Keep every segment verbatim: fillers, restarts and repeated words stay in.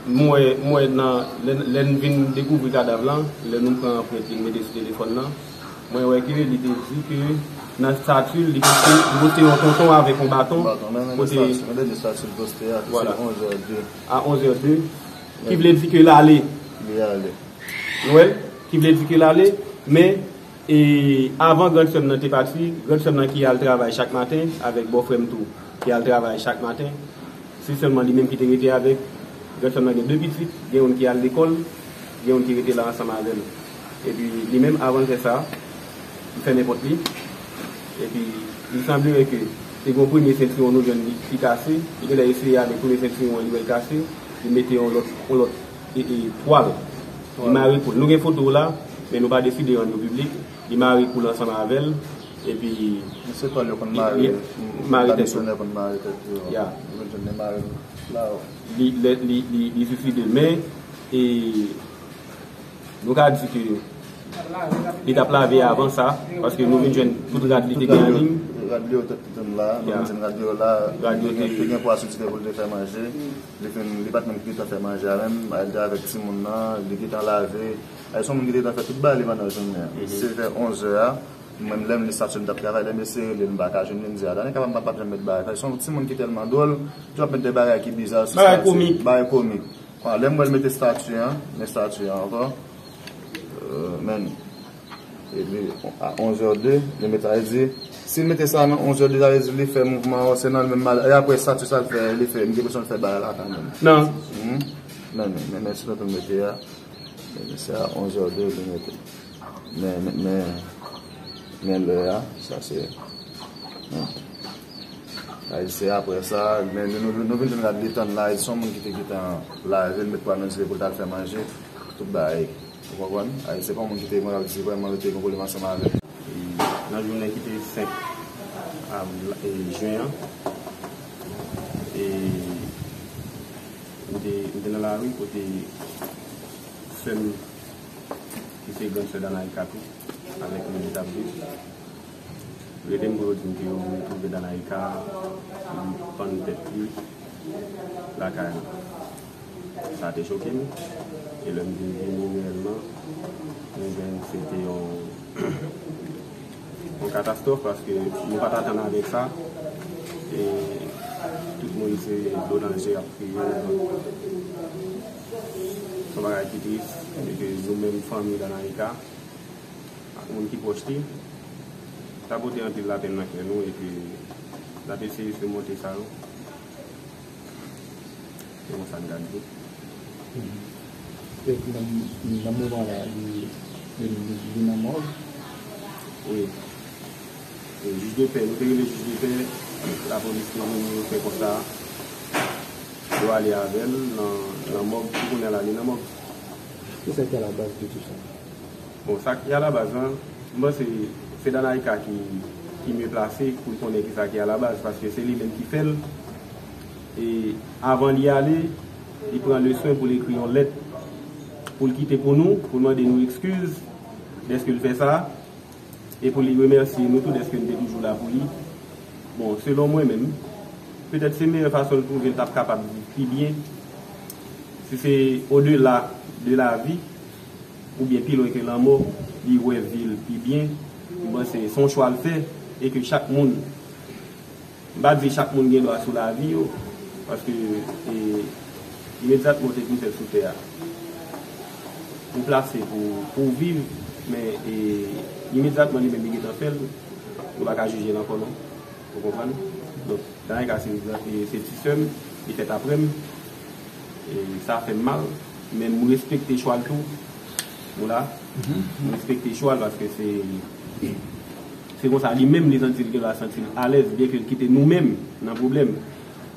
M wè, m wè nan, lè, lè n vin dekouvri kadav lan, lè nou pran anprent li, n mete sou telefòn nan, mwen wè ke li te di ke nan estati l, li poste, li poste yon tonton avèk yon baton. Baton, men, men kote estati, men dènye estati l poste a, se Vwala. onz è de. A onz è de, ki vle di ke l ale. Li ale. Nou wè l? Ki vle di ke l ale, men, e, avan grann sè m nan te pati, grann sè m nan ki al travay chak maten, avèk bòfrè m tou, ki al travay chak maten, se sèlman li menm ki te rete avèk, grann sè m nan gen de pitit, gen youn ki al lekòl, gen youn ki rete la ansanm avè l. Epi li menm, avan l fè sa, li fèmen pòt li. Epi, li sanble ke te gen yon premye sentiwon nou jwenn li ki kase. Li genlè eseye avèk premye sentiwon an, li wè l kase. Li mete yon lòt, yon lòt e, e, twal. Li mare kou l. Nou gen foto la, men nou pa deside rann yo piblik. Li mare kou l ansanm avè l. Epi, Mesye twal yo konn li, mare, li mare tèt yo. Konn mare tèt yo. Ya. Yo jwenn li mare la. Li, li, li, li, li siside, men, e, nou ka di ke li t ap lave avan sa, paske nou vin jwenn tout rad li te gen anliy. Rad li yo tèt li tann la, nou vin jwenn rad li yo la. Rad yo te gen pwa sou dife pou l te fè manje. Li fin, li pa t menm gentan fè manje a menm, li te avèk timoun nan, li gentan lave. Ay, se yon moun ki te gentan fè tout bagay li pandan jounen an. Se vè onz è a, mwen menm lè m li estati m t ap travay, lè m eseye rele l, m pa ka jwenn li, m di, "A, Danica pa, pa, p ap janm met bagay." Se yon timoun ki tèlman dwòl, li ap met de bagay ki biza sou estati. Bagay komik. Bagay komik. Bon, lè m wè l mete estati an, men estati an ankò. Euh, men, epi, a onz è de, li mete, sa vle di, si l mete sa nan onz è de, sa vle di li fè mouvman an, se nan l menm mal. E apre estati sa l fè, li fè, m gen enpresyon l fè bagay la kanmenm. Non. Hmm? Men, men, men, men, si nou tou mete a, men, men, se a onz è de, li mete. Men, men, men, men lè a, sa se, hmm. Ay, se apre sa, men nou, nou, nou vin jwenn rad li tann la, se yon moun ki te gentan lave l, met pwa nan dife pou l t al fè manje, tout bagay. Ou konprann? Ay, se pa yon moun ki te, mwen ap di, vrèman, yo te gen pwoblèm ansanm avè l. E, nan jounen ki te senk avril, e, jen an, e, m te, m te nan lari kote sè m, ki se grann sè Danaïka tou, avèk li, li t ap viv. Rele m pou yo di m ke yo retwouve Danaïka, li pann tèt li lakay li. Sa te choke m. E lè m te vini reyèlman, mwen jwenn se te yon, yon katastwòf paske nou pa t atann avèk sa. E tout moun se dlo nan je y ap kriye. Se yon bagay ki tris, e ke nou menm fanmi Danaïka, ak moun ki pwòch li, sa pote anpil lapenn nan kè nou epi n ap eseye simonte sa yo. Se konsa n ka di. E nan, nan moman la, li, li, li, li nan mòg? Wi. E jij de pè, nou te rele jij de pè, lapolis te vini, yo fè konsa, yo ale avè l nan, nan mòg, pou kounye a la, li nan mòg. Kisa ki alabaz de tou sa? Bon, sa ki alabaz lan, m panse se Danaïka ki, ki mye plase pou l konnen kisa ki alabaz, paske se li menm ki fè l. E avan li ale, li pran le swen pou l ekri yon lèt, pou l kite pou nou, pou l mande nou ekskiz dèske l fè sa, e pou li remèsye nou tou dèske n te toujou la pou li. Bon, selon mwen menm, petèt se meyè fason l twouve l t ap kapab viv pi byen, si se odela de lavi, oubyen pi lwen ke lanmò, li wè vi l pi byen. M panse se yon chwa l fè, e ke chak moun, m pa di chak moun gen dwa sou lavi yo, paske, e, imedyatman w te vin fèt sou tè a, ou plase pou, pou w viv, men, e, imedyatman li menm li gentan fè l, nou pa ka jije l ankò non. Ou konprann? Donk, Danaïka se, e, se ti sè m, li fèt apre m. E sa fè m mal, men m respekte chwa l tou. Ou la? M respekte chwa l paske se, se konsa li menm li santi l, gen dwa santi l alèz, byen ke l kite nou menm nan pwoblèm.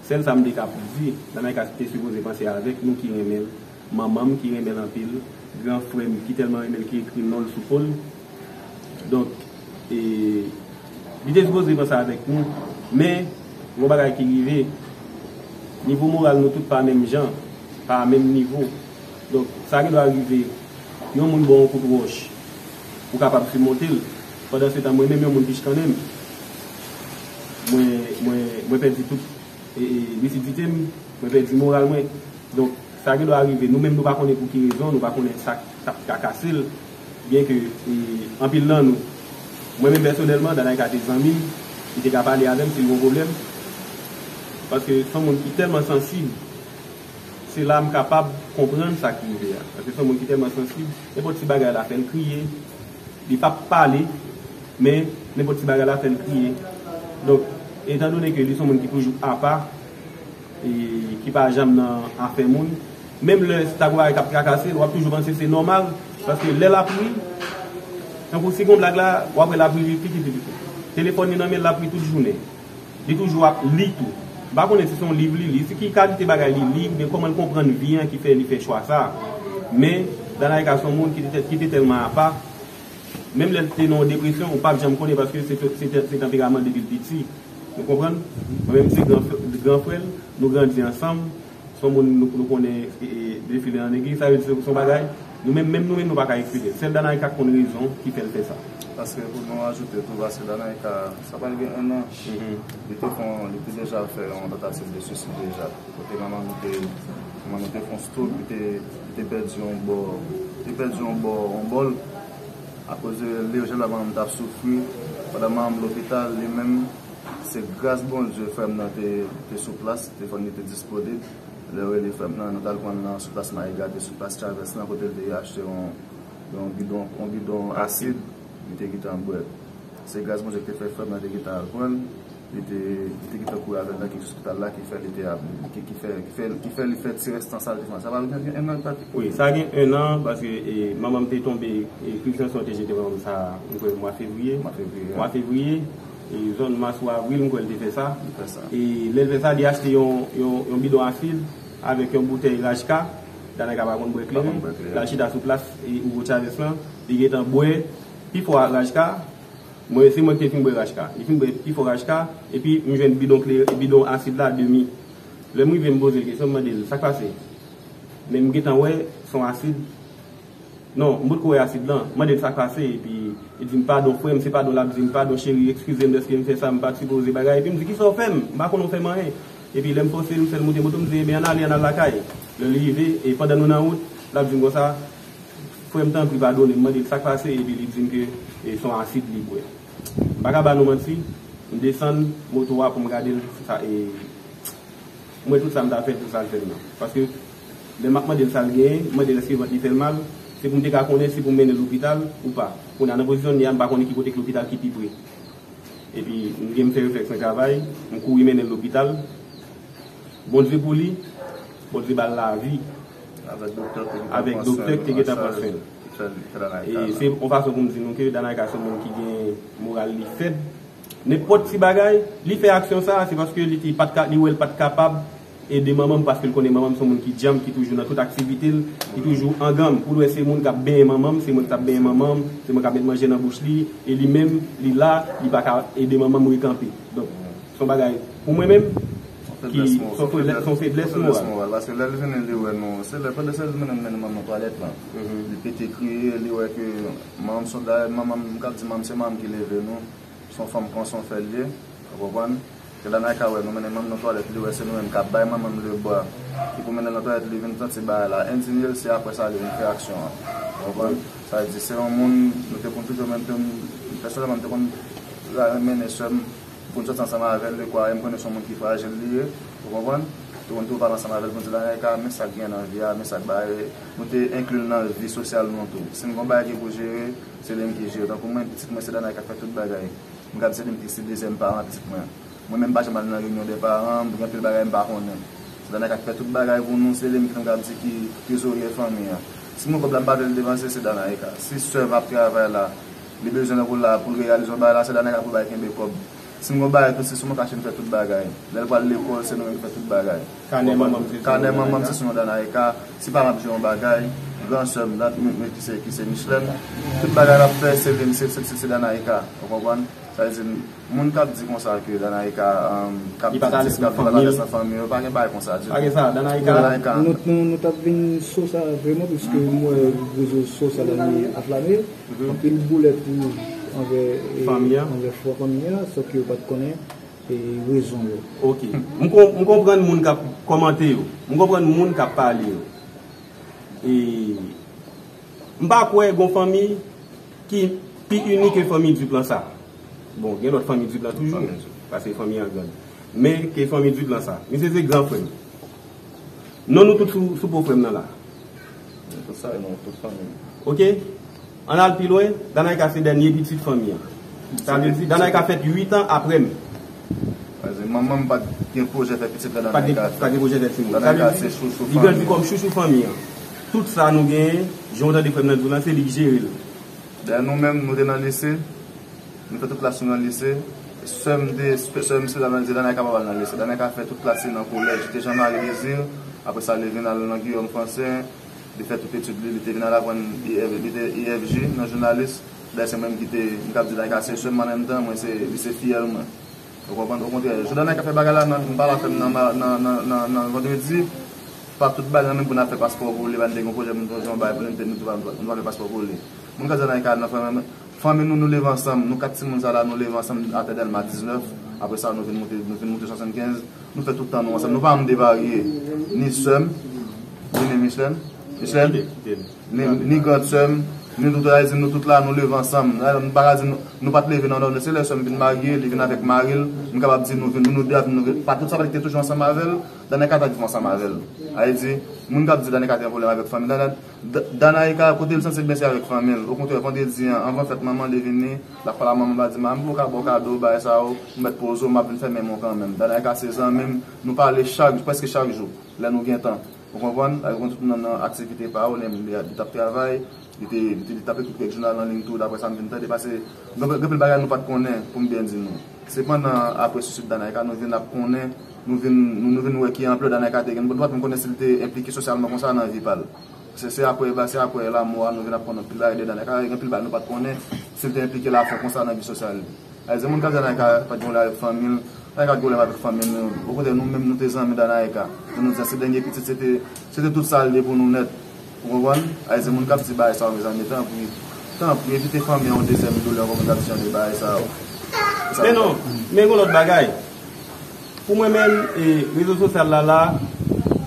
Sèl sa m te ka di, Danaïka te sipoze panse avèk nou ki renmen l. Manman m ki renmen l anpil, gran frè m ki tèlman renmen l ki ekri non l sou po l. Donk, e, li te sipoze panse avèk nou, men, yon bagay ki rive, nivo moral nou tout pa menm jan, pa menm nivo. Donk, sa gen dwa rive, yon moun ba w yon kout wòch, ou kapab simonte l. Pandansetan, mwen menm yon moun ki chkannen m, mwen, mwen, mwen pèdi tout, e, e, lisidite m, mwen pèdi moral mwen. Donk, Sa gen dwa rive, nou menm nou pa konnen pou ki rezon, nou pa konnen sa k t ap trakase l. Byenke e, anpil nan nou, mwen menm pèsonèlman, Danaïka te zanmi m, li te ka pale avè m si l gen yon pwoblèm. Paske se yon moun ki tèlman sansib, se la m kapab konprann sa k rive a. Paske se yon moun ki tèlman sansib, nenpòt ti bagay la fè l kriye, li p ap pale, men nenpòt ti bagay la fè l kriye. Donk, etandone ke li se yon moun ki toujou apa, e ki pa janm nan afè moun. Menm lè sa gon bagay k ap trakase l, w ap toujou panse se nòmal, paske lè l ap ri, tankou si gon blag la, w ap wè l ap ri pi piti piti. Telefòn li nan men l, l ap ri tout jounen. Li toujou ap li tou. M pa konnen si se yon liv li li, si ki kalite bagay li li, oubyen kòman l konprann vi an ki fè li fè chwa sa. Men, Danaïka se yon moun ki te, ki te tèlman apa, menm lè l te nan yon depresyon, ou p ap janm konnen paske se, se, se tanperaman l depi l piti. Nou konprann? Mwen menm se gran, gran frè l, nou grandi ansanm. Se yon moun nou, nou konnen e, e, defile nan legliz, sa vle di se, se yon bagay, nou menm, menm nou menm nou pa ka eksplike. Sèl Danaïka k konn rezon ki fè l fè sa. Paske pou nou ajoute tou, paske Danaïka, sa pral gen enn an, li te fè, li te deja fè yon tantativ de suisid deja. Kote manman nou te, manman nou te fè yon stroke, li te, li te pèdi yon bò, li te pèdi yon bò, yon bò l. Akoz de lejè la manman m t ap soufri, pandan manman m lopital, li menm, se gras Bondye, frè m nan te, te sou plas, telefòn li te disponib. Lè yo rele frè m nan, nou t al pran l nan sou plas Mayiga, te sou plas Chavez lan, kote l te achte yon, yon bidon, yon bidon asid, li te gentan bwè. Se gras Bondye ki te fè frè m nan te gentan al pran l. Li te, li te gentan kouri avè l nan ki ospital la, ki fè li te ap, ki, ki fè, ki fè, ki fè li fè ti restan sa l te fè. Sa va gen enn an, li pa te. Wi, sa gen enn an, paske e, manman m te tonbe, e, kriz tansyon te jete manman m sa, m kwè mwa fevriye. Mwa fevriye. Mwa fevriye, e, zòn mas ou avril, m kwè l te fè sa. Li fè sa. E lè l fè sa, li achte yon, yon, yon bidon asid avèk yon boutèy Rajka. Danaïka pa konn bwè kleren. Pa konn bwè kleren. L al chita sou plas, e, Hugo Chavez lan. Li gentan bwè pi fò a Rajka. Mwen, se mwen ki te fin bwè Rajka. Li fin bwè pi fò Rajka, epi m jwenn bidon kleren, bidon asid la demi. Lè m rive, m poze l kesyon, m mande l, "Sa k pase?" Men m gentan wè, se yon asid. Non, m potko wè asid lan. M mande l, "Sa k pase?" Epi, li di m, "Padon, frè m, se padon l ap di m, padon, cheri, eskize m dèske m fè sa, m pa t sipoze bagay." Epi m di, "Kisa w fè m? M pa konn ou fè m anyen." Epi lè m fòse l, m fè l moute moto, m di, "Ebyen, ann ale, ann al lakay." Lè l rive, e pandan nou nan wout, l ap di m konsa, "Frè m, tanpri, padone m." M mande l sa k pase, epi li di m ke, e, se yon asid li bwè. M pa ka ba nou manti, m desann moto a pou m gade l, sa, e, m wè tout sa m ta fè l pou sa l fè m nan. Paske, lè m ap mande l sa l genyen, m mande l èske vant li fè l mal, se pou m te ka konnen si pou m mennen l lopital ou pa. Kounye a, nan pozisyon m ye a, m pa konnen ki kote k lopital ki pi pre. Epi, m gen m fè reflèks nan travay, m kouri mennen l lopital. Bondye pou li, Bondye ba l lavi. Avèk doktè k te gentan pran swen. Avèk doktè k te gentan pran swen. Ki fè, ki fè Danaïka la. E se yon fason pou m di nou ke Danaïka se yon moun ki gen moral li fèb. Nenpòt ti bagay, li fè aksyon sa a, se paske li te, pa t ka, li wè l pa t kapab ede manman m, paske l konnen manman m se yon moun ki djanm, ki toujou nan tout aktivite l, ki toujou angan m. Pou l wè se moun k ap benyen manman m, se mwen k t ap benyen manman m, se mwen k ap met manje nan bouch li, e li menm, li la, li pa ka ede manman m rekanpe. Donk, se yon bagay, pou mwen menm, ki se yon feblès, se yon feblès moral. Paske lè l vini, li wè nou, se lè, pandan se li mennen, mennen manman nan twalèt lan. Li pete kriye, li wè ke manman m se yon, dayè, manman m, m ka di manman m, se manman m ki leve nou. Se yon fanm konsa, se yon fè l ye, ou konprann? Ke Danaïka wè nou mennen manman m nan twalèt, li wè se nou menm k ap bay manman m lebra. Ki pou mennen l nan twalèt, li vin santi bagay la endinye l, se apre sa li vin fè aksyon an. Ou konprann? Sa vle di, se yon moun, nou te konn toujou menm, pèsonèlman, m te konn renmen sè m, pou n sòti ansanm avè l, lekwa, e m konnen se yon moun ki frajil li ye, ou konprann? Te konn toujou pale ansanm avè l, pou n di, "Danaïka, men sa k gen nan vi a, men sa k bay." Nou te enkli l nan vi sosyal nou tou. Si n gon bagay ki pou jere, se li menm ki jere. Tankou mwen, pitit mwen, se Danaïka k fè tout bagay. M ka di se li menm ki se dezyèm paran pitit mwen. Mwen menm, m pa janm al nan reyinyon dè paran, gen anpil bagay m pa konnen. Se Danaïka k fè tout bagay pou nou, se li menm ki, m ka di, ki trezorye fanmi an. Si m gen kòb la, m pa vle l depanse, se Danaïka. Si sè m ap travay la, li bezwen nan pou l la, pou l reyalize yon bagay la, se Danaïka pou l bay kenbe kòb. Si m gen yon bagay tou, se sou mwen k achte m fè tout bagay. Lè l pral lekòl, se nou menm ki fè tout bagay. Kanè manman m, se sou nou, Kanè manman m, se sou nou, Danaïka. Si pa m ap jwe yon bagay, gran sè m, dan, m, m, ki se, ki se Michelène, tout bagay l ap fè, se li, se, se, se, se Danaïka. Ou konprann? Sa vle di, moun k ap di konsa ke Danaïka, um, k ap di, di, k ap di pa t alèz nan fanmi yo, pa gen bagay konsa ditou. Pa gen sa, Danaïka. Danaïka. Nou, nou, nou t ap vin sou sa vrèman, piske m wè rezo sosyal la li anflame. Anpil boulèt wouj anvè, e, anvè fwa fanmi a, sòf ke yo pa t konnen, e, rezon yo. Ok. M kon-, m konprann moun k ap kòmante yo. M konprann moun k ap pale yo. E m pa kwè gon fanmi ki pi ini ke fanmi Dup lan sa. Bon, gen lòt fanmi Dup lan toujou, paske fanmi an gran. Men ke fanmi Dup lan sa. Misye se gran frè m. Non, nou tout sou, sou po frè m nan la. Tout sa, non, tout fanmi. Ok? Ann al pi lwen, Danaika se dènye pitit fanmi an. Sa vle di, Danaika fèt uit an apre m. Paske manman m pa t gen pwojè fè pitit la. Danaika fè. Pa t gen pwojè fè timoun. Danaika se chouchou fanmi an. Li grandi kòm chouchou fanmi an. Tout sa nou genyen, jan w tande frè m nan di w lan, se li ki jere l. Dayè nou menm, nou te nan lise, nou fè tout klas nou nan lise. Sè m te, sè m se Danaika pa al nan lise. Danaika fè tout klas li nan kolèj. Li te janm ale Dezir. Apre sa, li vin al nan Guillaume Francin. Li fè tout etid li, li te vin al aprann I F, li te I F J nan jounalis. Dayè se mwen menm ki te, m kab di Danaika se sè m, an menm tan, mwen se, li se fiyèl mwen. Ou konprann? Okontrè, jou Danaika fè bagay la, nan, m pale avè m nan, nan, nan, nan, nan vandredi, pa tout bagay nan menm pou n ap fè paspò pou li, pa n te gen pwojè pou n te fè yon bagay pou li, nou te, nou te pa, nou pa fè paspò pou li. Moun ka di Danaika nan fanmi, fanmi nou, nou leve ansanm, nou kat timoun sa la, nou leve ansanm atè Dèlma diznèf, apre sa, nou vin moute, nou vin moute swasannkenz, nou fè tout tan nou ansanm, nou pa janm devarye, ni sè m, ni, ni Michel, Michel, ni, ni grand sè m, ni tout, sa vle di nou tout la, nou leve ansanm. Nou pa ka di nou, nou pa t leve nan nò, se lè sè m vin marye, li vin avèk mari l, m kapab di nou vin, nou, nou de a vin, nou vin, pa tout sa pa t te toujou ansanm avè l, Danaika ta viv ansanm avè l. Sa vle di, moun k ap di Danaika te gen pwoblèm avèk fanmi l, Dana-, Da-, Danaika, kote l santi l byen, se avèk fanmi l. Okontrè, vandredi an, anvan fèt manman, li vini, l ap pale a manman, l ap di, "Manman, m pou ka ba w kado, bagay sa yo, ou mèt poze w, m ap vin fè men mwen kanmenm." Danaika se zanmi m, nou pale chak, prèske chak jou, lè nou gen tan. Ou konprann? Avèk tout moun nan, nan aktivite pa yo, li, li, li t ap travay, li te, li te, li t ap ekri kèk jounal an liy tou, daprè sa m vin tande, paske gen, gen anpil bagay nou pa t konnen, pou m byen di nou. Sepandan, apre sisid Danaika, nou vin ap konnen, nou vin, nou, nou vin wè ki anplè Danaika te gen. Nou pa t menm konnen si l te enplike sosyalman konsa nan vi pa l. Se, se apre, se apre lanmò a, nou vin ap konnen anpil bagay de Danaika, gen anpil bagay nou pa t konnen, si l te enplike l afon konsa nan vi sosyal li. Sa vle di, moun k ap di Danaika pa t gen pwoblèm avèk fanmi l, Danaika gen pwoblèm avèk fanmi l, nou, okontrè, nou menm, nou te zanmi Danaika. Pou nou di, se dènye pitit, se te, se te tout sa l ye pou nou nèt. Ou konprann? Sa vle di, moun k ap di bagay sa yo, mezanmi, tanpri, tanpri, evite fanmi an yon dezyèm doulè, kòm moun k ap di jan de bagay sa yo. Men non, men gen lòt bagay. Pou mwen menm, e, rezo sosyal la, la,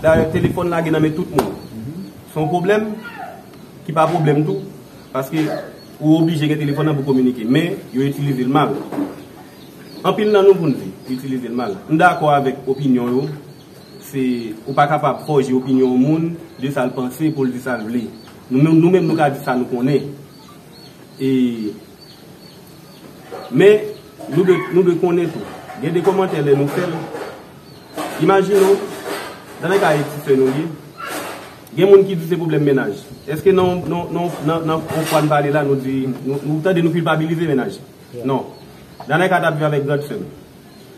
dayè, telefòn lage nan men tout moun. Se yon pwoblèm ki pa pwoblèm tou, paske ou oblije gen telefòn nan pou kominike, men yo itilize l mal. Anpil nan nou, pou n di, yo itilize l mal. M dakò avèk opinyon yo, se, ou pa kapab fòje opinyon yon moun de sa l panse pou l di sa l vle. Nou menm, nou menm, nou ka di sa nou konnen. E, men, nou dwe, nou dwe konnen tou. Gen de kòmantè lè nou fè l. Imajine w, Danaika e ti sè nou ye. Gen moun ki di se pwoblèm mennaj. Èske nan, nan, nan, nan, nan yon fwa n pale la, nou di, nou, nou tande nou kilpabilize mennaj? Non. Danaika t ap viv avèk grand sè m.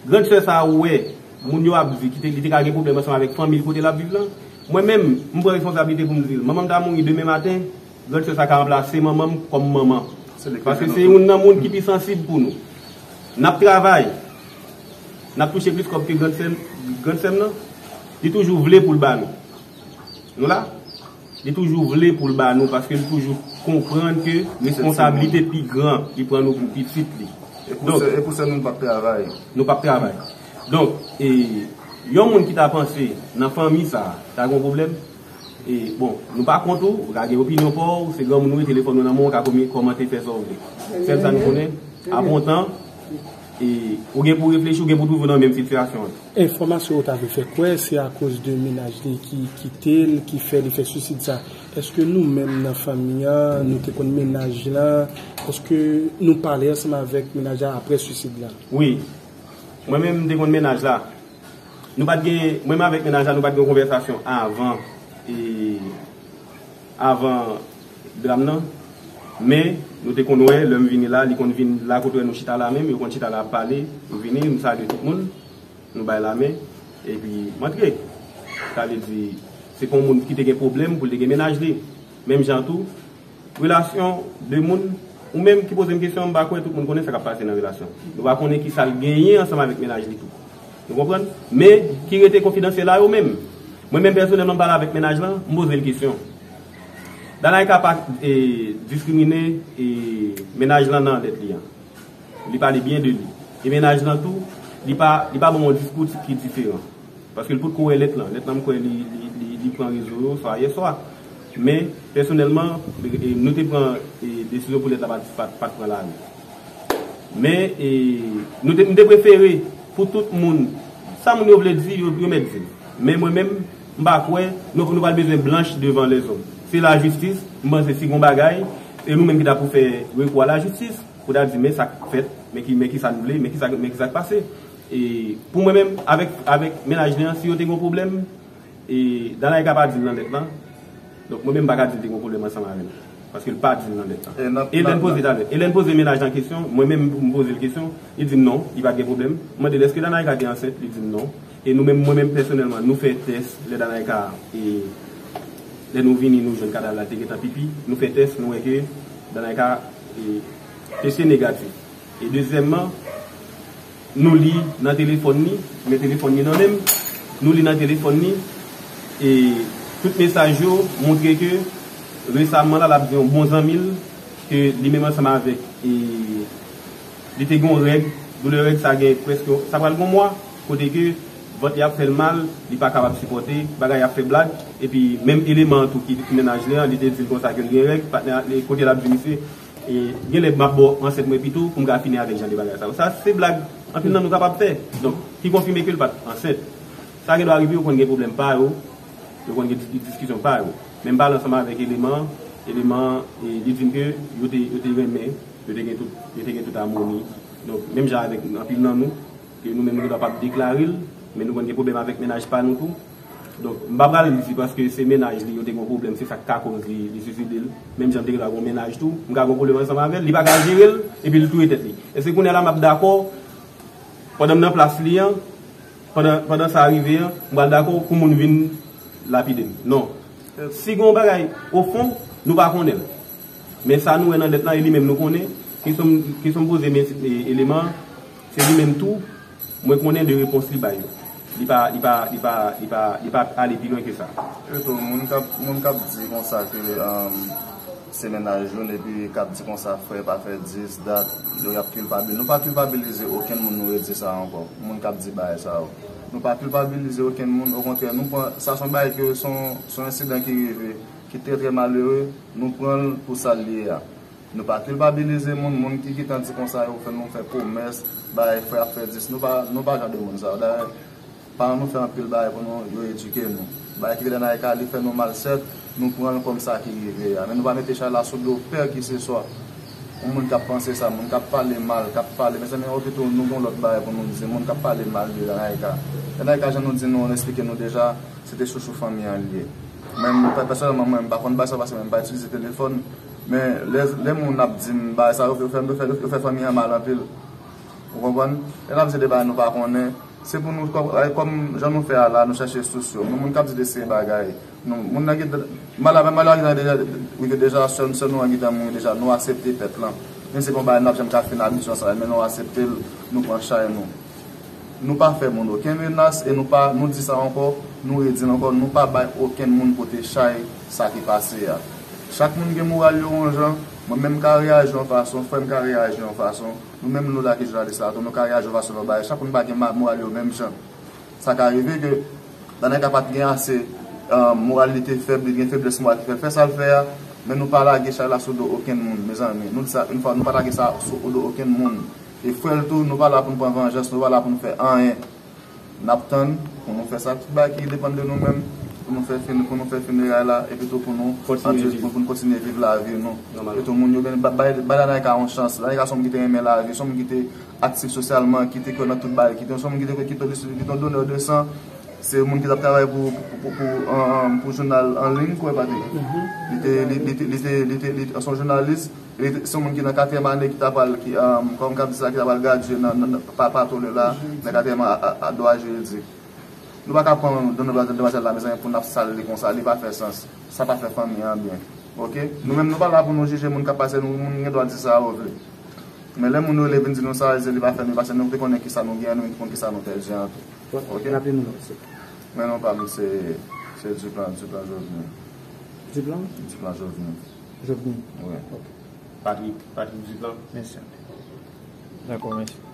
Grand sè sa a ou wè, moun yo ap di ki te, li te ka gen pwoblèm ansanm avèk fanmi l kote l ap viv lan. Mwen menm, m pran responsablite pou m di l. Manman m ta mouri demen maten, grand sè sa ka ranplase manman m kòm manman. Paske se youn nan moun ki pi sansib pou nou. N ap travay. N ap touche plis kòb ke grand sè m, grand sè m nan. Li toujou vle pou l ba nou. Nou la? Li toujou vle pou l ba nou, paske li toujou konprann ke responsablite pi gran li pran nou pou pitit li. E pou sè, e pou sè nou, nou p ap travay. Nou p ap travay. Donk, e, yon moun ki ta panse nan fanmi sa a, ta gen yon pwoblèm. E, bon, nou pa kont ou, ou ka gen opinyon pa w, se granmoun ou ye, telefòn ou nan men w, ou ka komi-, kòmante, fè sa w vle. Sèl sa nou konnen, apre yon tan, e, ou gen pou w reflechi, ou gen pou w twouve w nan menm sitiyasyon an. Enfòmasyon yo ta vle fè kwè se akoz de mennaj li ki kite l ki fè li fè swisid sa. Èske nou menm nan fanmi an, nou te konn mennaj la? Èske nou pale ansanm avèk mennaj la apre swisid la? Wi. Mwen menm, m te konn mennaj la. Nou pa t gen, mwen menm avèk mennaj la, nou pa t gen yon konvèsasyon avan, e, avan dram nan. Men, nou te konn wè, lè m vini la, li konn vin la kote nou chita la menm, yo konn chita la ap pale, m vini, m salye tout moun. Nou bay lamen, epi m antre. Sa vle di, se pa yon moun ki te gen pwoblèm pou l te gen mennaj li. Menm jan tou, relasyon de moun, ou menm ki poze m kesyon an, m pa kwè tout moun konnen sa k ap pase nan relasyon. Nou pa konnen ki sa l genyen ansanm avèk mennaj li tou. Nou konprann? Men, ki rete konfidansyèl a yo menm. Mwen menm pèsonèlman, m pale avèk mennaj lan, m poze l kesyon. Danaika pa, e, diskrimine, e, mennaj lan nan lèt li an. Li pale byen de li. E mennaj lan tou, li pa, li pa ban m yon diskou ki diferan. Paske l potko wè lèt lan. Lèt lan, m kwè li, li, li, li pran rezo yo swa yè swa. Men, pèsonèlman, e, nou te pran, e, desizyon pou lèt la pa t, pa t, pa t pran lari. Men, e, nou te, m te prefere pou tout moun, sa moun yo vle di, yo, yo mèt di l. Men mwen menm, m pa kwè, nou, nou pral bezwen blanch devan lèzòm. Se lajistis, m panse si gon bagay, e nou menm ki ta pou fè rekou a lajistis, pou ta di, men sa k fèt, men ki, men ki sa n vle, men ki sa, men ki sa k pase. E pou mwen menm, avèk, avèk mennaj li an, si yo te gen yon pwoblèm, e Danaïka pa di l nan lèt lan. Donk, mwen menm, m pa ka di l te gen yon pwoblèm ansanm avè l. Paske l pa di l nan lèt lan. E lè n poze talè, e lè n poze mennaj lan kesyon, mwen menm, m poze l kesyon, li di m non, li pa t gen pwoblèm. M mande l, èske Danaïka te ansent? Li di m non. E nou menm, mwen menm pèsonèlman, nou fè tès lè Danaïka, e, lè nou vini, nou jwenn kadav la, te gentan pipi. Nou fè tès, nou wè ke Danaïka, e, teste negatif. E dezyèmman, nou li nan telefòn li, men telefòn li nan men m, nou li nan telefòn li, e tout mesaj yo montre ke resaman la, l ap di yon bon zanmi l, ke li menm ansanm avèk, e li te gen yon règ, doulè règ sa gen prèske, sa pral gen yon mwa, kote ke vant li ap fè l mal, li pa kapab sipòte, bagay ap fè blag, epi menm eleman an tou ki, ki mennaj li an, li te di l konsa ke l gen règ, patnè a, kote l ap di misye, e, genlè m ap ba w ansent mwen pito pou m ka fini avèk jan de bagay sa yo. Sa se blag anpil nan nou kapab fè. Donk, ki konfime ke l pa t ansent. Sa gen dwa rive, yo konn gen pwoblèm pa yo, yo konn gen dis-, diskisyon pa yo. Men m pale ansanm avèk eleman an, eleman an, e, li di m ke yo te, yo te renmen, yo te gen tout, yo te gen tout amoni. Donk, menm jan avèk anpil nan nou, ke nou menm nou gen dwa p ap deklare l, men nou konn gen pwoblèm avèk mennaj pa nou tou. Donk, m pa pral di paske se mennaj li, yo te gen yon pwoblèm, se sa k ka koz li, li siside l. Menm jan m te gen dwa gen yon mennaj tou, m ka gen yon pwoblèm ansanm avè l, li pa ka jere l, epi l touye tèt li. Èske kounye a la m ap dakò, pandan m nan plas li an, pandan, pandan sa rive an, m pral dakò pou moun vin lapide m? Non. Si gen yon bagay ofon, nou pa konnen l. Men sa nou wè nan lèt lan, e li menm nou konnen, kesyon, kesyon m poze men, e, eleman an, se li menm tou, mwen konnen de repons li bay yo. Li pa, li pa, li pa, li pa, li pa ale pi lwen ke sa. Eto, moun k ap, moun k ap di konsa ke, um, se mennaj youn, epi k ap di konsa frè pa fè dis, dat, yo y ap kilpabilize. Nou pa kilpabilize okenn moun, nou redi sa ankò. Moun k ap di bagay sa yo. Nou pa kilpabilize okenn moun, okontrè, nou pran, sa se yon bagay ke se yon, se yon ensidan ki rive, ki trè, trè malere, nou pran l pou sa l ye a. Nou pa kilpabilize moun, moun ki gentan di konsa yo fè nou fè pwomès, bay frè ap fè dis. Nou pa, nou pa jan de moun sa yo. Dayè, paran nou fè anpil bagay pou nou, yo edike nou. Bagay ki rive Danaïka, li fè nou mal sèt, nou pran l kòm sa ki rive a. Men nou pa mete chay la sou do pè ki se swa. Yon moun k ap panse sa, moun k ap pale mal, k ap pale, mezanmi, okipe w, nou gen lòt bagay pou nou di, moun k ap pale mal de Danaïka. Danaïka, jan nou di nou, nou eksplike nou deja, se te chouchou fanmi an li ye. Men, pè-, pèsonèlman, mwen, m pa konn bagay sa yo pase, men m pa itilize telefòn. Men, lè, lè moun ap di m bagay sa yo, yo fè, yo fè, yo fè fanmi an mal anpil. Ou konprann? Lè n ap di de bagay nou pa konnen, se pou nou, kòm, kòm jan nou fè a la, nou chèche sous yo. Nou, moun k ap di de seri bagay, nou, moun nan gentan, maladi, maladi an deja, rive deja, sè, sè nou an gentan mouri deja, nou aksepte pèt lan. Men se pa yon bagay n ap janm ka fin abitye ansanm, men nou aksepte l, nou pran chay nou. Nou pa fè moun okenn menas e nou pa, nou di sa ankò, nou redi l ankò, nou pa bay okenn moun pote chay sa ki pase a. Chak moun gen moral yo yon jan, mwen menm m ka reyaji yon fason, frè m ka reyaji yon fason, nou menm nou la ki jounalis la tou, nou ka reyaji yon fason nou bay, chak moun pa gen ma-, moral yo menm jan. Sa ka rive ke Danaïka pa t gen ase, um, moral li te fèb, li gen feblès moral ki fè l fè sa l fè a, men nou pa lage chay la sou do okenn moun, mezanmi. Nou di sa yon fwa, nou pa lage sa sou do okenn moun. E frè l tou, nou pa la pou n pran vanjans, nou pa la pou n fè anyen. N ap tann pou nou fè sa, tout bagay ki depann de nou menm, pou nou fè fini, pou nou fè fineray la, epi tou pou nou kontinye viv, pou, pou nou kontinye viv lavi nou. Epi tou moun yo gen, ba, bay, bay Danaïka yon chans. Danaïka se yon moun ki te renmen lavi, se yon moun ki te aktif sosyalman, ki te kwè nan tout bagay, ki te, se yon moun ki te, ki te, ki te donneur de sang, se yon moun ki t ap travay pou, pou, pou, pou, an, an, pou jounal an liy, kwè, Patrick. Li te, li, li te, li te, li te, li te, se yon jounalis, li te, se yon moun ki nan katriyèm ane, ki ta pral, ki, an, kòm k ap di sa, ki ta pral gradye nan, nan, nan, pa, pa tole la, nan katriyèm a, a, a dwa jiridik. Nou pa ka pran donneur de sang, demwazèl la, mezanmi, pou n ap sal li konsa, li pa fè sans. Sa pa fè fanmi an byen. Oke? Nou menm, nou pa la pou nou jije moun k ap pase, nou, moun gen dwa di sa yo vle. Men lè moun yo rele vin di nou sa, se li pa fè nou pase, nou te konnen kisa nou genyen, nou te konn kisa nou pèdi an tou. Bon, oke? Raple nou non, se. Men non pa m, se, se Duplan, Duplan Jovny. Duplan? Duplan Jovny. Jovny? Wi. Oke. Patrick, Patrick Duplan. Mèsi anpil. Dakò, mèsi.